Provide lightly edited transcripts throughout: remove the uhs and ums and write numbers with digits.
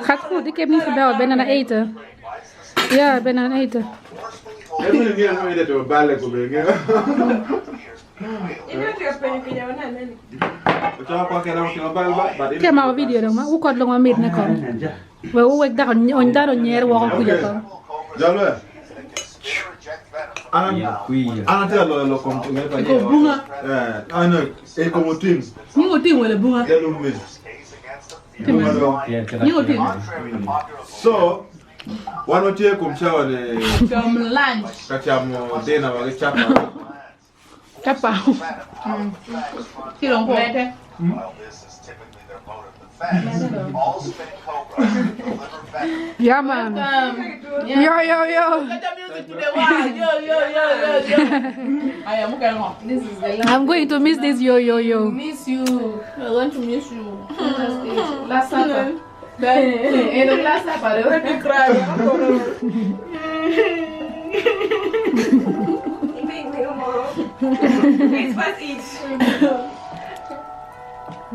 Gaat goed, ik heb niet gebeld, ik ben aan het eten. Ja, ik ben aan het eten. Tye mako video dong ma wukot long mamit ne kong. We wuwek dako ony dano onyer woko kuca kong. So, wan watye i kom cawa ni ka camo dina wa ki capa. Capa. Yeah man. Yo yo yo. I'm going to miss this yo yo yo. Miss you. We're going to miss you. Last supper. Last supper.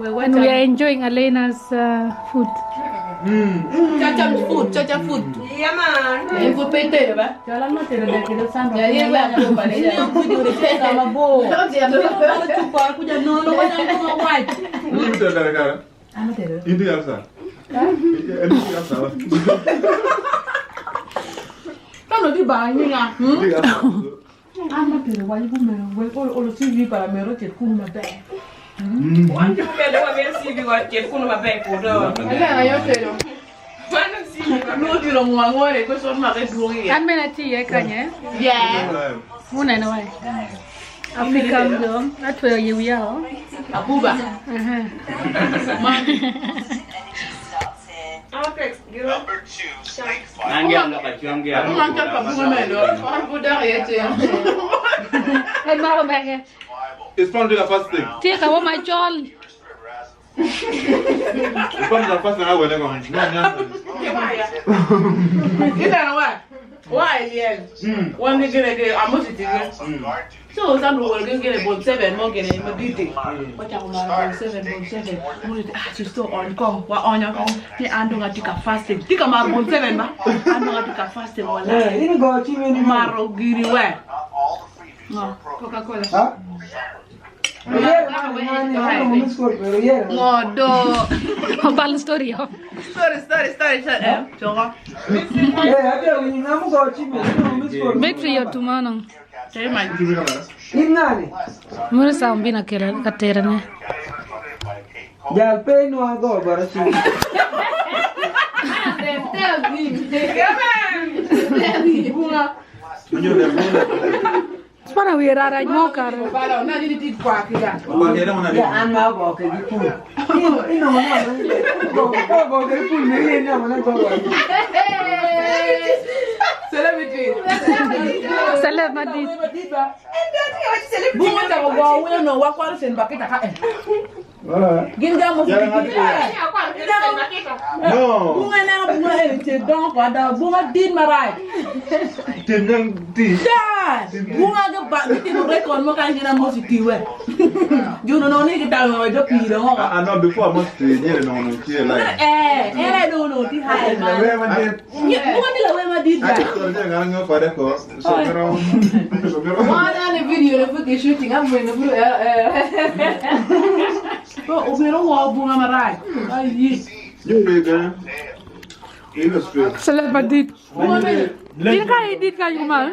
And we are enjoying Alena's food. Chacha food, chacha food. Yeah, man. Inti kare kare. Inti kapsa. Inti kapsa. Inti kapsa. An bene atye iye kany eh? Muneno wa. African dong atweyo yie wiya o. Aha. En mako mege. It's probably the first thing. Tye ka wo macol. It's probably the first thing I will ever. Ngodo. Obal story o. Betri yo tumano. Munu sa umbina kera katerane. Jal pe nwa go goro chi. Spana wi rara nyokar. Ya an ma go ke gi pul. Ino mo na go go go ke pul ne ni na mo na go go. Celeb madit. No. Tim yang ti. I know before I must nyere no no tie like. I told you I'm going for the ko. So pero so pero. You be there. Illustrate. Celeb madit. Din ka edit ka yuma.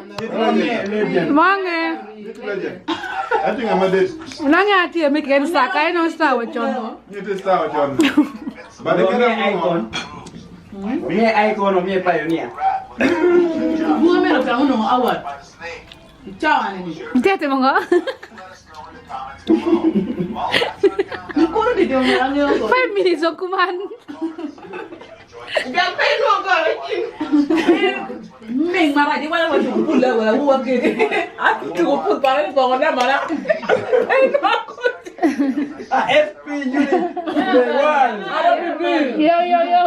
Mange. I think I'm a this. Unange ati emi ken sa ka eno sa wachon. You just start John. But the kind of icon. Mie icon o mie pioneer. Tete mongo. 5 minutes okuman. FP unit the one. Yo yo yo.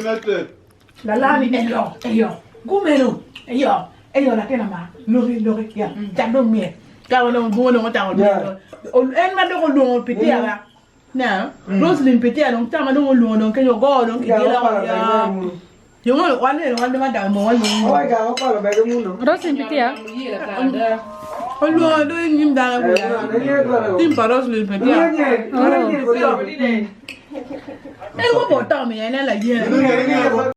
United. Lalani eyo eyo gumeno eyo eyo lakena ma lori lori ya tado mie tawo no bungo no tawo Yeah. en ma do ko lungo piti ala. Na, Roslyn pe tye dong tama dong olwongo dong kenyo ogo dong kigela wa ya. Yo mo wan ne wan ma dang mo wan mo. Roslyn pe tye? Olwongo dong inyim dano ku ya. Tim pa Roslyn pe tye. En mo bo tama ya en la ye.